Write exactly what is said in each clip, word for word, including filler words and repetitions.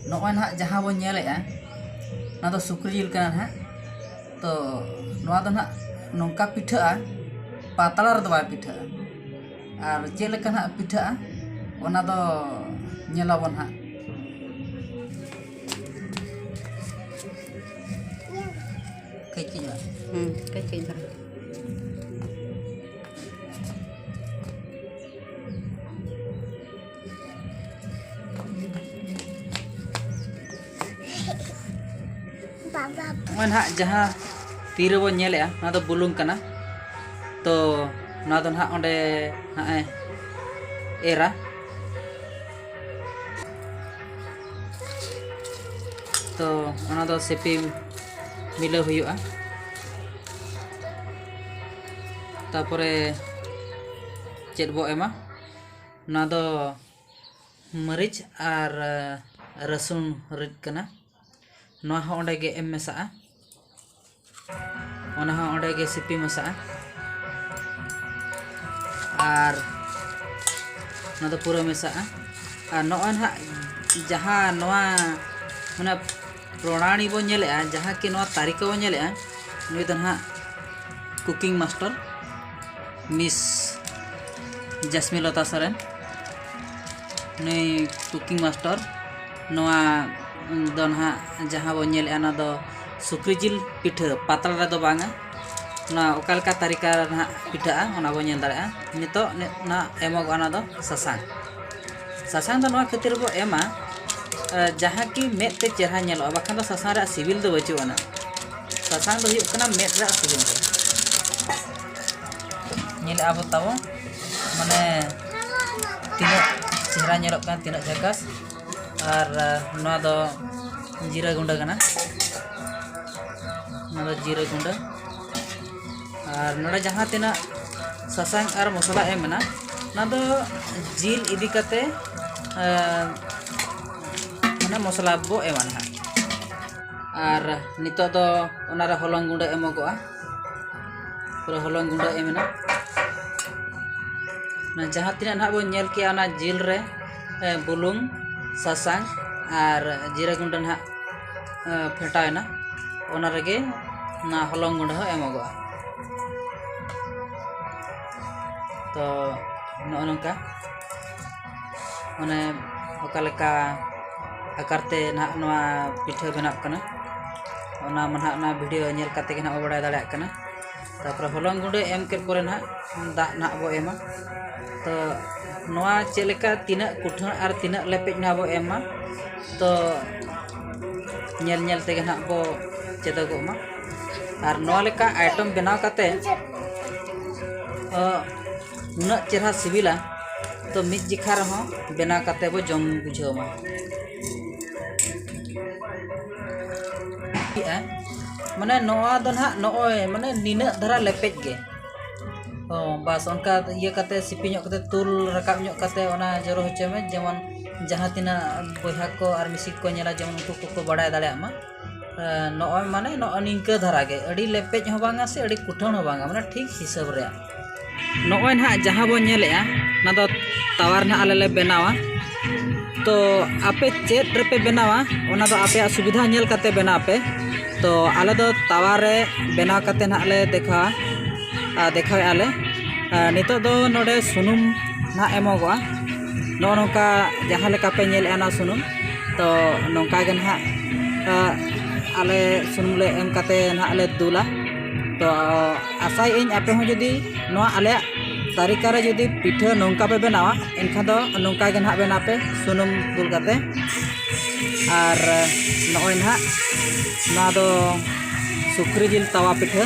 ᱱᱚᱜᱼᱚᱭ ᱱᱟᱦᱟᱜ ᱡᱟᱦᱟᱸ ᱵᱚᱱ ᱧᱮᱞᱮᱫᱼᱟ, ᱚᱱᱟ ᱫᱚ ᱥᱩᱠᱨᱤ ᱡᱤᱞ ᱠᱟᱱᱟ ᱱᱟᱦᱟᱜ᱾ ᱛᱚ ᱱᱚᱣᱟ ᱫᱚ ᱱᱟᱦᱟᱜ ᱱᱚᱝᱠᱟ ᱯᱤᱴᱷᱟᱹᱜᱼᱟ, ᱯᱟᱛᱲᱟ ᱨᱮᱫᱚ ᱵᱟᱭ ᱯᱤᱴᱷᱟᱹᱜᱼᱟ᱾ ᱟᱨ ᱪᱮᱫ ᱞᱮᱠᱟ ᱱᱟᱦᱟᱜ ᱯᱤᱴᱷᱟᱹᱜᱼᱟ, ᱚᱱᱟ ᱫᱚ ᱧᱮᱞᱟᱵᱚᱱ ᱱᱟᱦᱟᱜ᱾ ᱠᱟᱹᱡ ᱠᱟᱹᱡ ᱫᱷᱟᱨᱟ᱾ ᱦᱩᱸ, ᱠᱟᱹᱡ ᱠᱟᱹᱡ ᱫᱷᱟᱨᱟ᱾ ᱱᱚᱜᱼᱚᱭ ᱱᱟᱦᱟᱜ ᱡᱟᱦᱟᱸ ᱛᱤ ᱨᱮᱵᱚᱱ ᱧᱮᱞᱮᱜᱼᱟ, ᱱᱚᱣᱟ ᱫᱚ ᱵᱩᱞᱩᱝ ᱠᱟᱱᱟ᱾ ᱛᱚ ᱱᱚᱣᱟ ᱫᱚ ᱱᱟᱦᱟᱜ ᱚᱸᱰᱮ ᱱᱟᱦᱟᱜ ᱮ ᱮᱨᱟ᱾ ᱛᱚ ᱚᱱᱟ ᱫᱚ ᱥᱤᱯᱤ ᱢᱤᱞᱟᱹᱣ ᱦᱩᱭᱩᱜᱼᱟ᱾ ᱛᱟᱯᱚᱨᱮ ᱪᱮᱫ ᱵᱚ ᱮᱢᱟ? ᱱᱚᱣᱟ ᱫᱚ ᱢᱟᱹᱨᱤᱪ ᱟᱨ ᱨᱟᱹᱥᱩᱱ ᱨᱤᱫ ᱠᱟᱱᱟ᱾ ᱱᱚᱣᱟ ᱦᱚᱸ ᱚᱸᱰᱮ ᱜᱮ ᱮᱢ ᱢᱮᱥᱟᱜᱼᱟ᱾ ᱚᱱᱟ ᱦᱚᱸ ᱚᱸᱰᱮ ᱜᱮ ᱥᱤᱯᱤ ᱢᱮᱥᱟᱜᱼᱟ᱾ ᱟᱨ ᱱᱚᱣᱟ ᱫᱚ ᱯᱩᱨᱟᱹ ᱢᱮᱥᱟᱜᱼᱟ᱾ ᱟᱨ ᱱᱚᱜᱼᱚᱭ ᱱᱟᱦᱟᱜ ᱡᱟᱦᱟᱸ ᱱᱚᱣᱟ ᱢᱟᱱᱮ ᱯᱨᱚᱬᱟᱲᱤ ᱵᱚᱱ ᱧᱮᱞᱮᱜᱼᱟ, ᱡᱟᱦᱟᱸ ᱠᱤ ᱱᱚᱣᱟ ᱛᱟᱹᱨᱤᱠᱟ ᱵᱚᱱ ᱧᱮᱞᱮᱜᱼᱟ, ᱱᱩᱭ ᱫᱚ ᱱᱟᱦᱟᱜ cooking master Miss ᱡᱟᱥᱢᱤᱞᱚᱛᱟ ᱥᱚᱨᱮᱱ, ᱱᱩᱭ cooking master᱾ ᱱᱚᱣᱟ ᱫᱚ ᱱᱟᱦᱟᱜ ᱡᱟᱦᱟᱸ ᱵᱚᱱ ᱧᱮᱞᱮᱜᱼᱟ, ᱚᱱᱟ ᱫᱚ ᱥᱩᱠᱨᱤ ᱡᱤᱞ ᱯᱤᱴᱷᱟᱹ, ᱯᱟᱛᱲᱟ ᱨᱮᱫᱚ ᱵᱟᱝᱟ᱾ ᱱᱚᱣᱟ ᱚᱠᱟ ᱞᱮᱠᱟ ᱛᱟᱹᱨᱤᱠᱟ ᱨᱮ ᱱᱟᱦᱟᱜ ᱯᱤᱴᱷᱟᱹᱜᱼᱟ, ᱚᱱᱟ ᱵᱚᱱ ᱧᱮᱞ ᱫᱟᱲᱮᱭᱟᱜᱼᱟ᱾ ᱱᱤᱛᱚᱜ ᱱᱤ-, ᱚᱱᱟ ᱮᱢᱚᱜᱚᱜᱼᱟ, ᱚᱱᱟ ᱫᱚ ᱥᱟᱥᱟᱝ᱾ ᱥᱟᱥᱟᱝ ᱫᱚ ᱱᱚᱣᱟ ᱠᱷᱟᱹᱛᱤᱨ ᱵᱚ ᱮᱢᱟ, ᱮ, ᱡᱟᱦᱟᱸ ᱠᱤ ᱢᱮᱫ ᱛᱮ ᱪᱮᱦᱨᱟ ᱧᱮᱞᱚᱜᱼᱟ, ᱵᱟᱠᱷᱟᱱ ᱫᱚ ᱥᱟᱥᱟᱝ ᱨᱮᱭᱟᱜ ᱥᱤᱵᱤᱞ ᱫᱚ ᱵᱟᱹᱪᱩᱜ ᱟᱱᱟ᱾ ᱥᱟᱥᱟᱝ ᱫᱚ ᱦᱩᱭᱩᱜ ᱠᱟᱱᱟ ᱢᱮᱫ ᱨᱮᱭᱟᱜ ᱥᱤᱵᱤᱞ ᱫᱚ᱾ ᱧᱮᱞᱮᱜᱼᱟ ᱵᱚ ᱛᱟᱵᱚ, ᱢᱟᱱᱮ ᱛᱤᱱᱟᱹᱜ ᱪᱮᱦᱨᱟ ᱧᱮᱞᱚᱜ ᱠᱟᱱᱟ, ᱛᱤᱱᱟᱹᱜ ᱡᱷᱟᱠᱟᱥ᱾ ᱟᱨ, ᱮ, ᱱᱚᱣᱟ ᱫᱚ ᱡᱤᱨᱟᱹ ᱜᱩᱸᱰᱟᱹ ᱠᱟᱱᱟ᱾ ᱱᱚᱣᱟ ᱫᱚ ᱡᱤᱨᱟᱹ ᱜᱩᱸᱰᱟᱹ᱾ ᱟᱨ ᱱᱚᱰᱮ ᱡᱟᱦᱟᱸ ᱛᱤᱱᱟᱹᱜ ᱥᱟᱥᱟᱝ ᱟᱨ ᱢᱚᱥᱞᱟ ᱮᱢ ᱢᱮᱱᱟᱜᱼᱟ, ᱚᱱᱟ ᱫᱚ ᱡᱤᱞ ᱤᱫᱤ ᱠᱟᱛᱮ, ᱮ, ᱢᱟᱱᱮ ᱢᱚᱥᱞᱟ ᱵᱚ ᱮᱢᱟ ᱱᱟᱦᱟᱜ᱾ ᱟᱨ ᱱᱤᱛᱚᱜ ᱫᱚ ᱚᱱᱟᱨᱮ ᱦᱚᱞᱚᱝ ᱜᱩᱸᱰᱟᱹ ᱮᱢᱚᱜᱚᱜᱼᱟ᱾ ᱯᱩᱨᱟᱹ ᱦᱚᱞᱚᱝ ᱜᱩᱸᱰᱟᱹ ᱮᱢ ᱮᱱᱟ᱾ ᱚᱱᱟ ᱡᱟᱦᱟᱸ ᱛᱤᱱᱟᱹᱜ ᱱᱟᱦᱟᱜ ᱵᱚᱱ ᱧᱮᱞ ᱠᱮᱜᱼᱟ, ᱚᱱᱟ ᱡᱤᱞ ᱨᱮ, ᱮ, ᱵᱩᱞᱩᱝ, ᱥᱟᱥᱟᱝ, ᱟᱨ ᱡᱤᱨᱟᱹ ᱜᱩᱸᱰᱟᱹ ᱱᱟᱦᱟᱜ ᱯᱷᱮᱴᱟᱣ ᱮᱱᱟ, ᱚᱱᱟ ᱨᱮᱜᱮ ᱚᱱᱟ ᱦᱚᱞᱚᱝ ᱜᱩᱸᱰᱟᱹ ᱦᱚᱸ ᱮᱢᱚᱜᱚᱜᱼᱟ᱾ ᱛᱚ ᱱᱚᱜᱼᱚ ᱱᱚᱝᱠᱟ ᱢᱟᱱᱮ ᱚᱠᱟ ᱞᱮᱠᱟ ᱟᱠᱟᱨ ᱛᱮ ᱱᱟᱦᱟᱜ ᱱᱚᱣᱟ ᱯᱤᱴᱷᱟᱹ ᱵᱮᱱᱟᱜ ᱠᱟᱱᱟ, ᱚᱱᱟ ᱢᱟ ᱱᱟᱦᱟᱜ ᱚᱱᱟ ᱵᱷᱤᱰᱤᱭᱳ ᱧᱮᱞ ᱠᱟᱛᱮ ᱜᱮ ᱱᱟᱦᱟᱜ ᱵᱚ ᱵᱟᱲᱟᱭ ᱫᱟᱲᱮᱭᱟᱜ ᱠᱟᱱᱟ᱾ ᱛᱟᱨᱯᱚᱨᱮ ᱦᱚᱞᱚᱝ ᱜᱩᱸᱰᱟᱹ ᱮᱢ ᱠᱮᱫ ᱯᱚᱨᱮ ᱱᱟᱦᱟᱜ ᱫᱟᱜ ᱱᱟᱦᱟᱜ ᱵᱚ ᱮᱢᱟ᱾ ᱛᱚ ᱱᱚᱣᱟ ᱪᱮᱫ ᱞᱮᱠᱟ ᱛᱤᱱᱟᱹᱜ ᱠᱩᱴᱷᱟᱹᱬ ᱟᱨ ᱛᱤᱱᱟᱹᱜ ᱞᱮᱯᱮᱡ ᱱᱟᱦᱟᱜ ᱵᱚ ᱮᱢᱟ, ᱛᱚ ᱧᱮᱞ ᱧᱮᱞ ᱛᱮᱜᱮ ᱱᱟᱦᱟᱜ ᱵᱚ ᱪᱮᱫᱚᱜᱚᱜ ᱢᱟ᱾ ᱟᱨ ᱱᱚᱣᱟ ᱞᱮᱠᱟ ᱟᱭᱴᱮᱢ ᱵᱮᱱᱟᱣ ᱠᱟᱛᱮ ᱩᱱᱟᱹᱜ ᱪᱮᱦᱨᱟ ᱥᱤᱵᱤᱞᱟ, ᱛᱚ ᱢᱤᱫ ᱡᱮᱠᱷᱟ ᱨᱮᱦᱚᱸ ᱵᱮᱱᱟᱣ ᱠᱟᱛᱮ ᱵᱚ ᱡᱚᱢ ᱵᱩᱡᱷᱟᱹᱣ ᱢᱟ᱾ ᱢᱟᱱᱮ ᱱᱚᱣᱟ ᱫᱚ ᱱᱟᱦᱟᱜ ᱱᱚᱜᱼᱚᱭ ᱢᱟᱱᱮ ᱱᱤᱱᱟᱹᱜ ᱫᱷᱟᱨᱟ ᱞᱮᱯᱮᱡ ᱜᱮ᱾ ᱚ, ᱵᱟᱥ ᱚᱱᱠᱟ ᱤᱭᱟᱹ ᱠᱟᱛᱮ, ᱥᱤᱯᱤ ᱧᱚᱜ ᱠᱟᱛᱮ, ᱛᱩᱞ ᱨᱟᱠᱟᱵ ᱧᱚᱜ ᱠᱟᱛᱮ ᱚᱱᱟ ᱡᱚᱨᱚ ᱦᱚᱪᱚᱭ ᱢᱮ, ᱡᱮᱢᱚᱱ ᱡᱟᱦᱟᱸ ᱛᱤᱱᱟᱹᱜ ᱵᱚᱭᱦᱟ ᱠᱚ ᱟᱨ ᱢᱤᱥᱤ ᱠᱚ ᱧᱮᱞᱟ, ᱡᱮᱢᱚᱱ ᱩᱱᱠᱩ ᱠᱚᱠᱚ ᱵᱟᱲᱟᱭ ᱫᱟᱲᱮᱭᱟᱜ ᱢᱟ᱾ ᱮ, ᱱᱚᱜᱼᱚᱭ ᱢᱟᱱᱮ ᱱᱚᱜᱼᱚ ᱱᱤᱝᱠᱟᱹ ᱫᱷᱟᱨᱟ ᱜᱮ, ᱟᱹᱰᱤ ᱞᱮᱯᱮᱡ ᱦᱚᱸ ᱵᱟᱝᱟ ᱥᱮ ᱟᱹᱰᱤ ᱠᱩᱴᱷᱟᱹᱬ ᱦᱚᱸ ᱵᱟᱝᱟ, ᱢᱟᱱᱮ ᱴᱷᱤᱠ ᱦᱤᱥᱟᱹᱵ ᱨᱮᱭᱟᱜ᱾ ᱱᱚᱜᱼᱚᱭ ᱱᱟᱦᱟᱜ ᱡᱟᱦᱟᱸ ᱵᱚᱱ ᱧᱮᱞᱮᱜᱼᱟ, ᱚᱱᱟ ᱫᱚ ᱛᱟᱣᱟ ᱨᱮ ᱱᱟᱦᱟᱜ ᱟᱞᱮ ᱞᱮ ᱵᱮᱱᱟᱣᱟ᱾ ᱛᱚ ᱟᱯᱮ ᱪᱮᱫ ᱨᱮᱯᱮ ᱵᱮᱱᱟᱣᱟ, ᱚᱱᱟ ᱫᱚ ᱟᱯᱮᱭᱟᱜ ᱥᱩᱵᱤᱫᱷᱟ ᱧᱮᱞ ᱠᱟᱛᱮ ᱵᱮᱱᱟᱣ ᱯᱮ᱾ ᱛᱚ ᱟᱞᱮ ᱫᱚ ᱛᱟᱣᱟ ᱨᱮ ᱵᱮᱱᱟᱣ ᱠᱟᱛᱮ ᱱᱟᱦᱟᱜ ᱞᱮ ᱫᱮᱠᱷᱟᱣᱟ, ᱟᱨ ᱫᱮᱠᱷᱟᱣᱮᱫᱼᱟ ᱞᱮ᱾ ᱟᱨ ᱱᱤᱛᱚᱜ ᱫᱚ ᱱᱚᱰᱮ ᱥᱩᱱᱩᱢ ᱱᱟᱦᱟᱜ ᱮᱢᱚᱜᱚᱜᱼᱟ᱾ ᱱᱚᱜᱼᱚ ᱱᱚᱝᱠᱟ ᱡᱟᱦᱟᱸ ᱞᱮᱠᱟ ᱯᱮ ᱧᱮᱞᱮᱜᱼᱟ ᱚᱱᱟ ᱥᱩᱱᱩᱢ, ᱛᱚ ᱱᱚᱝᱠᱟ ᱜᱮ ᱱᱟᱦᱟᱜ, ᱟ, ᱟᱞᱮ ᱥᱩᱱᱩᱢ ᱞᱮ ᱮᱢ ᱠᱟᱛᱮ ᱱᱟᱦᱟᱜ ᱞᱮ ᱫᱩᱞᱟ᱾ ᱛᱚ ᱟᱥᱟᱭᱮᱫ ᱟᱹᱧ ᱟᱯᱮ ᱦᱚᱸ ᱡᱩᱫᱤ ᱱᱚᱣᱟ ᱟᱞᱮᱭᱟᱜ ᱛᱟᱹᱨᱤᱠᱟ ᱨᱮ ᱡᱩᱫᱤ ᱯᱤᱴᱷᱟᱹ ᱱᱚᱝᱠᱟ ᱯᱮ ᱵᱮᱱᱟᱣᱟ, ᱮᱱᱠᱷᱟᱱ ᱫᱚ ᱱᱚᱝᱠᱟ ᱜᱮ ᱱᱟᱦᱟᱜ ᱵᱮᱱᱟᱣ ᱯᱮ ᱥᱩᱱᱩᱢ ᱫᱩᱞ ᱠᱟᱛᱮ᱾ ᱟᱨ ᱱᱚᱜᱼᱚᱭ ᱱᱟᱦᱟᱜ ᱱᱚᱣᱟ ᱫᱚ ᱥᱩᱠᱨᱤ ᱡᱤᱞ ᱛᱟᱣᱟ ᱯᱤᱴᱷᱟᱹ᱾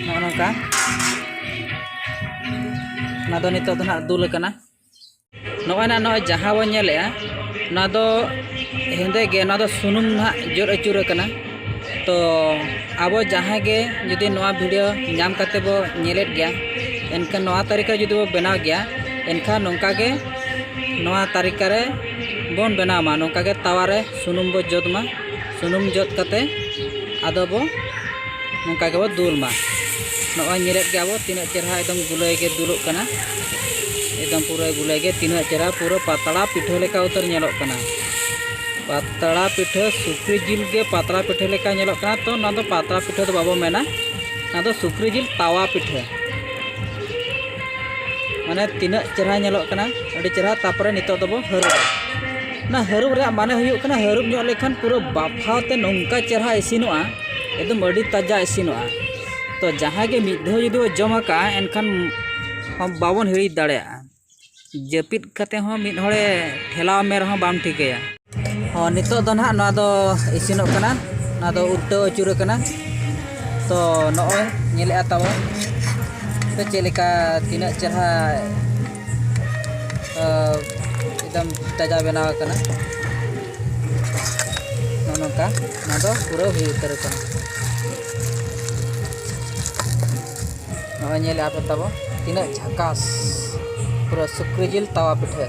ᱱᱚᱜᱼᱚ ᱱᱚᱝᱠᱟ᱾ ᱚᱱᱟ ᱫᱚ ᱱᱤᱛᱚᱜ ᱫᱚ ᱱᱟᱦᱟᱜ ᱫᱩᱞ ᱟᱠᱟᱱᱟ᱾ ᱱᱚᱜᱼᱚᱭ ᱱᱟᱦᱟᱜ ᱱᱚᱜᱼᱚᱭ ᱡᱟᱦᱟᱸ ᱵᱚᱱ ᱧᱮᱞᱮᱜᱼᱟ, ᱱᱚᱣᱟ ᱫᱚ ᱦᱮᱸᱫᱮ ᱜᱮ, ᱱᱚᱣᱟ ᱫᱚ ᱥᱩᱱᱩᱢ ᱱᱟᱦᱟᱜ ᱡᱚᱫ ᱟᱹᱪᱩᱨ ᱟᱠᱟᱱᱟ᱾ ᱛᱚ ᱟᱵᱚ ᱡᱟᱦᱟᱸᱭ ᱜᱮ ᱡᱩᱫᱤ ᱱᱚᱣᱟ ᱵᱷᱤᱰᱤᱭᱳ ᱧᱟᱢ ᱠᱟᱛᱮ ᱵᱚ ᱧᱮᱞᱮᱫ ᱜᱮᱭᱟ, ᱮᱱᱠᱷᱟᱱ ᱱᱚᱣᱟ ᱛᱟᱹᱨᱤᱠᱟ ᱡᱩᱫᱤ ᱵᱚ ᱵᱮᱱᱟᱣ ᱜᱮᱭᱟ, ᱮᱱᱠᱷᱟᱱ ᱱᱚᱝᱠᱟ ᱜᱮ ᱱᱚᱣᱟ ᱛᱟᱹᱨᱤᱠᱟ ᱨᱮ ᱵᱚᱱ ᱵᱮᱱᱟᱣ ᱢᱟ᱾ ᱱᱚᱝᱠᱟ ᱜᱮ ᱛᱟᱣᱟ ᱨᱮ ᱥᱩᱱᱩᱢ ᱵᱚ ᱡᱚᱫ ᱢᱟ᱾ ᱥᱩᱱᱩᱢ ᱡᱚᱫ ᱠᱟᱛᱮ ᱟᱫᱚ ᱵᱚ ᱱᱚᱝᱠᱟ ᱜᱮᱵᱚ ᱫᱩᱞ ᱢᱟ᱾ ᱱᱚᱜᱼᱚᱭ ᱧᱮᱞᱮᱫ ᱜᱮᱭᱟ ᱵᱚ ᱛᱤᱱᱟᱹᱜ ᱪᱮᱦᱨᱟ ᱮᱠᱫᱚᱢ ᱜᱩᱞᱟᱹᱭ ᱜᱮ ᱫᱩᱞᱩᱜ ᱠᱟᱱᱟ᱾ ᱮᱠᱫᱚᱢ ᱯᱩᱨᱟᱹ ᱜᱩᱞᱟᱹᱭ ᱜᱮ ᱛᱤᱱᱟᱹᱜ ᱪᱮᱦᱨᱟ ᱯᱩᱨᱟᱹ ᱯᱟᱛᱲᱟ ᱯᱤᱴᱷᱟᱹ ᱞᱮᱠᱟ ᱩᱛᱟᱹᱨ ᱧᱮᱞᱚᱜ ᱠᱟᱱᱟ᱾ ᱯᱟᱛᱲᱟ ᱯᱤᱴᱷᱟᱹ ᱥᱩᱠᱨᱤ ᱡᱤᱞ ᱜᱮ ᱯᱟᱛᱲᱟ ᱯᱤᱴᱷᱟᱹ ᱞᱮᱠᱟ ᱧᱮᱞᱚᱜ ᱠᱟᱱᱟ᱾ ᱛᱚ ᱱᱚᱣᱟ ᱫᱚ ᱯᱟᱛᱲᱟ ᱯᱤᱴᱷᱟᱹ ᱫᱚ ᱵᱟᱵᱚ ᱢᱮᱱᱟ, ᱱᱚᱣᱟ ᱫᱚ ᱥᱩᱠᱨᱤ ᱡᱤᱞ ᱛᱟᱣᱟ ᱯᱤᱴᱷᱟᱹ᱾ ᱢᱟᱱᱮ ᱛᱤᱱᱟᱹᱜ ᱪᱮᱦᱨᱟ ᱧᱮᱞᱚᱜ ᱠᱟᱱᱟ, ᱟᱹᱰᱤ ᱪᱮᱦᱨᱟ᱾ ᱛᱟᱨᱯᱚᱨᱮ ᱱᱤᱛᱚᱜ ᱫᱚᱵᱚ ᱦᱟᱹᱨᱩᱵᱟ᱾ ᱚᱱᱟ ᱦᱟᱹᱨᱩᱵ ᱨᱮᱭᱟᱜ ᱢᱟᱱᱮ ᱦᱩᱭᱩᱜ ᱠᱟᱱᱟ ᱦᱟᱹᱨᱩᱵ ᱧᱚᱜ ᱞᱮᱠᱷᱟᱱ ᱯᱩᱨᱟᱹ ᱵᱟᱯᱷᱟᱣ ᱛᱮ ᱱᱚᱝᱠᱟ ᱪᱮᱦᱨᱟ ᱤᱥᱤᱱᱚᱜᱼᱟ, ᱮᱠᱫᱚᱢ ᱟᱹᱰᱤ ᱛᱟᱡᱟ ᱤᱥᱤᱱᱚᱜᱼᱟ᱾ ᱛᱚ ᱡᱟᱦᱟᱸᱭ ᱜᱮ ᱢᱤᱫ ᱫᱷᱟᱣ ᱡᱩᱫᱤ ᱵᱚ ᱡᱚᱢ ᱟᱠᱟᱫᱼᱟ, ᱮᱱᱠᱷᱟᱱ ᱵᱟᱵᱚᱱ ᱦᱤᱲᱤᱧ ᱫᱟᱲᱮᱭᱟᱜᱼᱟ᱾ ᱡᱟᱹᱯᱤᱫ ᱠᱟᱛᱮ ᱦᱚᱸ ᱢᱤᱫ ᱦᱚᱲᱮ ᱴᱷᱮᱞᱟᱣ ᱢᱮ ᱨᱮᱦᱚᱸ ᱵᱟᱢ ᱴᱷᱤᱠᱟᱹᱭᱟ᱾ ᱦᱚᱸ, ᱱᱤᱛᱚᱜ ᱫᱚ ᱱᱟᱦᱟᱜ ᱱᱚᱣᱟ ᱫᱚ ᱤᱥᱤᱱᱚᱜ ᱠᱟᱱᱟ, ᱱᱚᱣᱟ ᱫᱚ ᱩᱞᱴᱟᱹᱣ ᱟᱹᱪᱩᱨ ᱟᱠᱟᱱᱟ᱾ ᱛᱚ ᱱᱚᱜᱼᱚᱭ ᱧᱮᱞᱮᱫᱼᱟ ᱛᱟᱵᱚᱱ ᱯᱮ ᱪᱮᱫ ᱞᱮᱠᱟ ᱛᱤᱱᱟᱹᱜ ᱪᱮᱦᱨᱟ, ᱮᱠᱫᱚᱢ ᱛᱟᱡᱟ ᱵᱮᱱᱟᱣ ᱟᱠᱟᱱᱟ᱾ ᱱᱚᱜᱼᱚ ᱱᱚᱝᱠᱟ ᱱᱚᱣᱟ ᱫᱚ ᱯᱩᱨᱟᱹ ᱦᱩᱭ ᱩᱛᱟᱹᱨ ᱟᱠᱟᱱᱟ᱾ ᱱᱚᱜᱼᱚᱭ ᱧᱮᱞᱮᱫᱼᱟ ᱯᱮ ᱛᱟᱵᱚ ᱛᱤᱱᱟᱹᱜ ᱡᱷᱟᱠᱟᱥ, ᱯᱩᱨᱟᱹ ᱥᱩᱠᱨᱤ ᱡᱤᱞ ᱛᱟᱣᱟ ᱯᱤᱴᱷᱟᱹ᱾